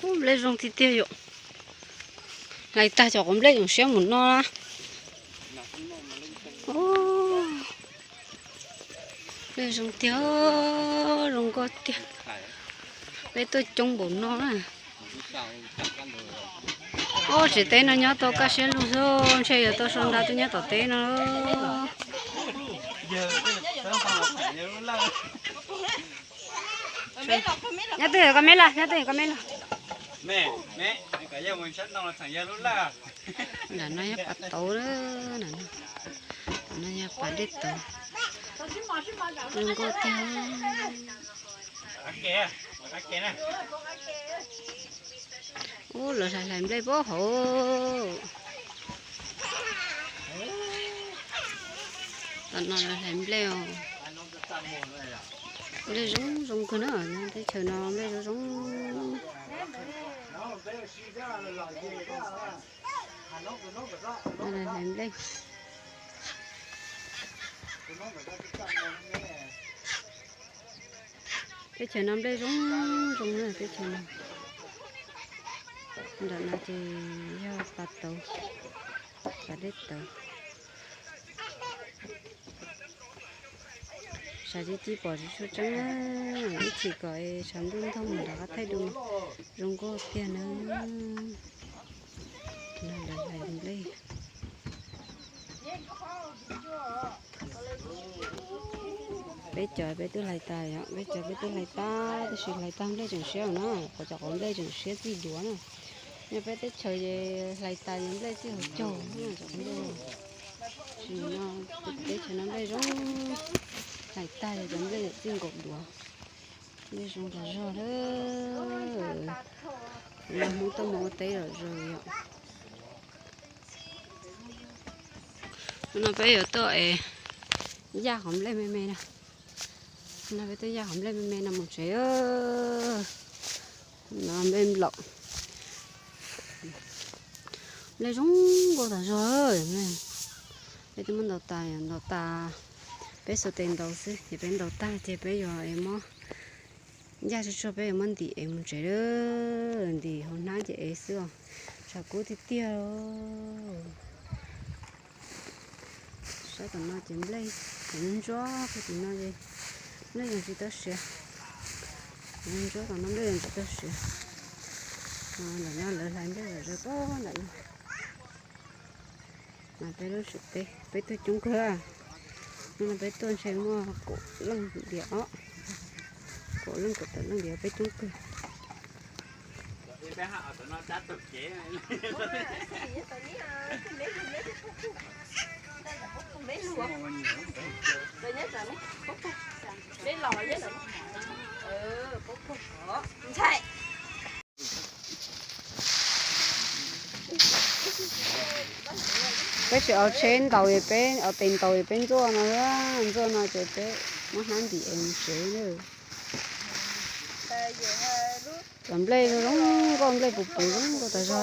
Ub, nplej zoo tiag tiag yom. Hlais tag cov quav nplej tseem siab mus no. Nplej zoo tiag, zoo nkauj tiag. Peb tuaj coob npaum no na. Ub, tsev teb no nyob tau kaj siab lug xwb, ntshe yuav tau sau nra tuaj nyob tom teb no. Nyob twg koj me lawm, nyob twg koj me lawm. Ntawm no yog pas tauv, ntawm no yog pas dej tauv. Zoo nkauj tiag. Ub, lawv hlais hlais nplej puag hauv. Tam no lawv hlais nplej os. Nplej zoo zoo kawg na, teb chaws no nplej zoo zoo. Hlais nplej. Teb chaws no nplej zoo zoo na, teb chaws no. Nram no ces yog pas tauv, pas dej tauv. Sav tib tib pom tsis tshua tseeb na, ib chim kom es tshav ntuj ntog mus rov qab thaij dua, zoo nkauj tiag na. No lawv hlais nplej. Peb cov peb twb hlais tas yom, peb cov peb twb hlais tas, tab sis hlais tag nplej tseem siab na, qhov cov quav nplej tseem siab txij duav na. Nyob peb teb chaws ces hlais tas ces nplej txij hauv caug na cov quav nplej. Sim no teb chaws no nplej zoo, hlais tag ces cov nplej txij nkaus duav. Nplej zoo tas zog lawm. Los Hmoob tuaj mus ua teb los zoo yom. No peb yuav tuaj es yaj qhov nplej me me no. No peb tuaj yaj qhov nplej me me no mus tsev. No nplej nplaum. Nplej zoo nkauj tas zog. Peb twb muab ntaus tas, ntaus tas, peb xuas tes ntaus xwb, ces peb ntaus tag ces peb yuav es muab yaj tsuag tsuag peb yuav muab ntim es mus tsev lawm, ntim hauv hnab ces es xwb os. Tshav kub tiag tiag. Sab tom no ces nplej, tom no ntsuab, tom no ces nplej yeej tsis tau siav. Tom no ntsuab, tom no nplej yeej tsis tau siav. Ntawm no lawv hlais nplej zom zaws pob nram no. Mas peb lub tsev teb peb tuaj coob kawg. Hnub no peb tuaj ntshe muaj kaum leej ntiav os, kaum leej kaum tawm leej ntiav, peb coob kawg. Peb tsis ua tsheb ntaus, peb ua tes ntaus peb ntxuaj no, ntxuaj no ces peb muab hnab ntim es mus tsev lawm. Cov nplej zoo nkauj, nplej puv puv zoo nkauj tas zog.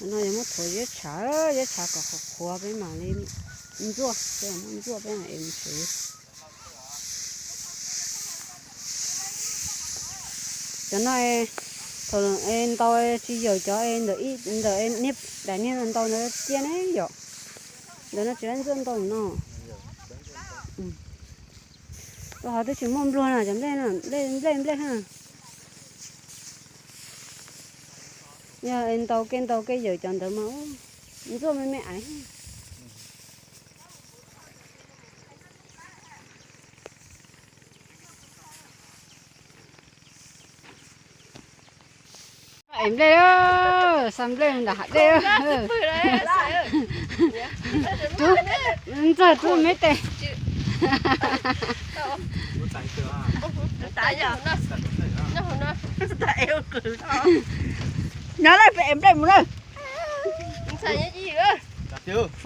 No yog muab thuav ziab tshav, ziab tshav kom qhuav qhuav peb mam li ntxuaj, peb muab ntxuaj peb mam es mus tsev. Cov no thaum ntaus tsis yawm cov ntawm niag daim niag ntaus ntawd cia ne yom. Ntawm no tsis ntxuaj ntau no. Ua ho twb tsis muaj npluag na, cov nplej, nplej nplej ha. Yog ntaus kev ntaus kev yawm cov ntawd mas ntxuaj me me aiv. Es nplej, xa nplej ntawm hav dej. Ntxawg tub me tes. Nyob lawm peb em nplej mus na.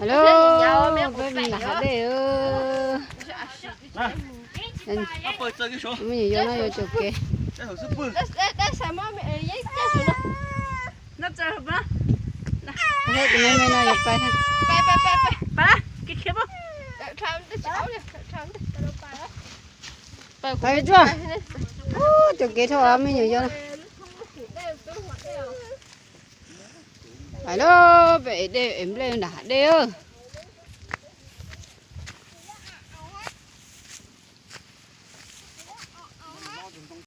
Alo, peb mus nram hav dej. Me nyuam yaus no yuav tsum kev. Tus me me no yuav pais. Pais tsuag. Ub, cov kev dhau me nyuam yaus no. Pais lauj, peb ev dej ev nplej nram hav dej.